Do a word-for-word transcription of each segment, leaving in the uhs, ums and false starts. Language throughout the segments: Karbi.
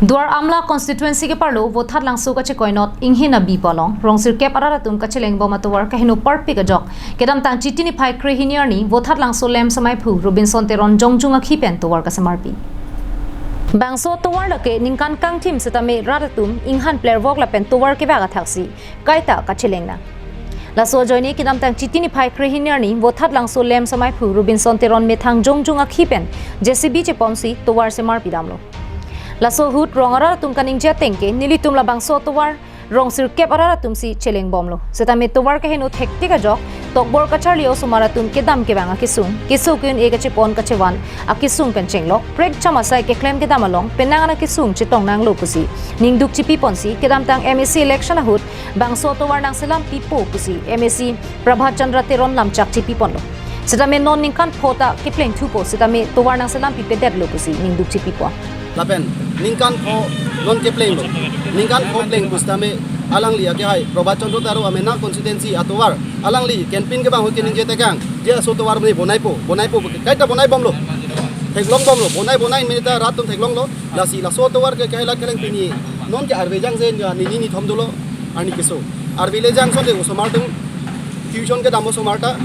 Duar Amla constituency keparlo Vothatlangso kachekoinot inghin abi pu along rong sirkep arat atum kachelengbom atovar kaheno parpik ajok kedamtang Chiti niphai krehini arni Vothatlangso lem semaiphu Robinson Teron jongjung akhi pen tovar kasemarpi. Bangso tovar lake ningkan kangthim setame rat atum inghan plervok lapen tovar kevak athaksi kaita kacheleng nang. Laso ajoine kedamtang Chiti niphai krehini arni Vothatlangso lem semaiphu Robinson Teron methang jongjung akhi pen J C B cheponsi tovar semarpi damlo. Laso ahut rong arat atum kaningje ateng ke nelitum labangso tovar rong sirkep arat atumsi chelengbomlo. Setame tovar kaheno thektik ajok tokbor kacharli osomar atum kedam kevang akesung, keso ke-un-e kachepon kachevan akesung pen chenglok, prekjam asai keklem kedam along penang an akesung chetong nanglo pusi ningduk chipiponsi kedamtang M A C election ahut bangso tovar nangselam pipo pusi M A C Prabhat Chandra Teron lamchak chipiponlo. Setame non ningkan pho ta kepleng thupo setame tovar nangselam pipedetlo pusi ningduk chipipon. Lapen ningkan pho non keplenglo. Ningkan pho pleng pu setame alangli akehai Prabhat Chandra Teron amena constituency atovar alangli campaign kevang ahut keningje tekang, je laso tovar ne bonaipo, bonaipo, kaita bonaibomlo. Theklongbomlo, bonai bonai minute rat atum theklonglo. Lasi laso tovar ke kaila keleng pini non ke arve jang jen ja nini nithom dolo arni keso. Arve le jang sonte osomar atum tuition kedam osomar ta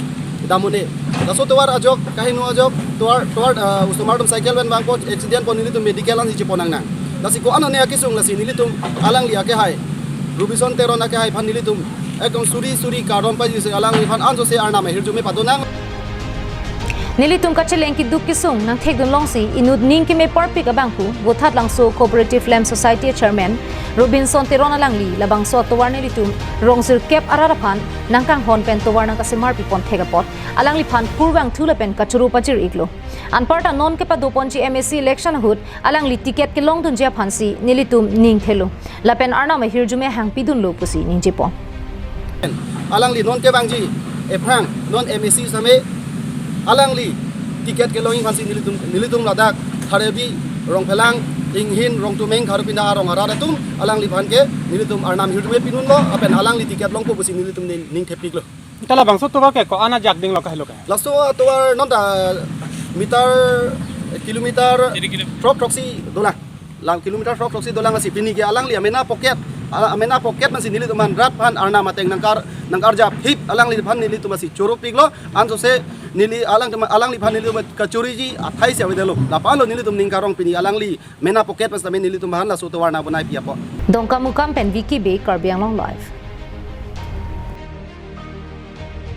dam un-e. Laso tovar ajok, kaheno ajok, tovar, tovar, ah, osomar atum cycle pen vangpo, accident po, nelitum medical ansi chepon nangnang. Lasi ko-an ne akesung lasi nelitum alangli akehai Robinson Teron akehai aphan nelitum ekdom suri suri kardom pajirsi alangliphan ansose arnam ahirjume padonang. Nelitum kacheleng keduk kesung nangthekdun longsi inut ning keme parpik abangphu Vothatlangso Cooperative Lem Society Chairman Robinson Teron alangli labangso atovar nelitum rong sirkep arat aphan nangkanghon pen tovar nangkasemarpipon thek apot alangliphan kurvangthu lapen kachoro pajir-iklo. Anparta non kepadoponji M A C election ahut alangli ticket kelongdunji aphansi nelitum ning thelo. Lapen arnam ahirjume hangpidunlo pusi ningjepon. Alangli non kevangji ephrang non M A C same alangli ticket kelongji aphansi nelitum, nelitum ladak Khare-Abi, Rongphelang, Inghin, Rongtumeng, Kharupinda arong arat atum alangliphan ke nelitum arnam ahirjume pidunlo, lapen alangli ticket longpo pusi nelitum ning, ning thepiklo. Ita labangso tovar ke ko-an ajak dinglo kahelo ke? Laso tovar non ta meter, kilometer throk throksi dolang. Lam kilometer throk throksi dolang lasi pini ke alangli amena pocket, ala-, amena pocket masi nelitum aphan rat aphan arnam ateng nangkar, nangkarjap hip alangliphan nelitum lasi choropiklo, ansose neli alang, alangliphan nelitum kachoriji athai si avedetlo. Lapulo nelitum ning karong pini alangli mena pocket mas tame nelitum aphan laso tovar nangbonaipiyapon. Dongkamukam pen Vicky Bey, Karbi Anglong Live.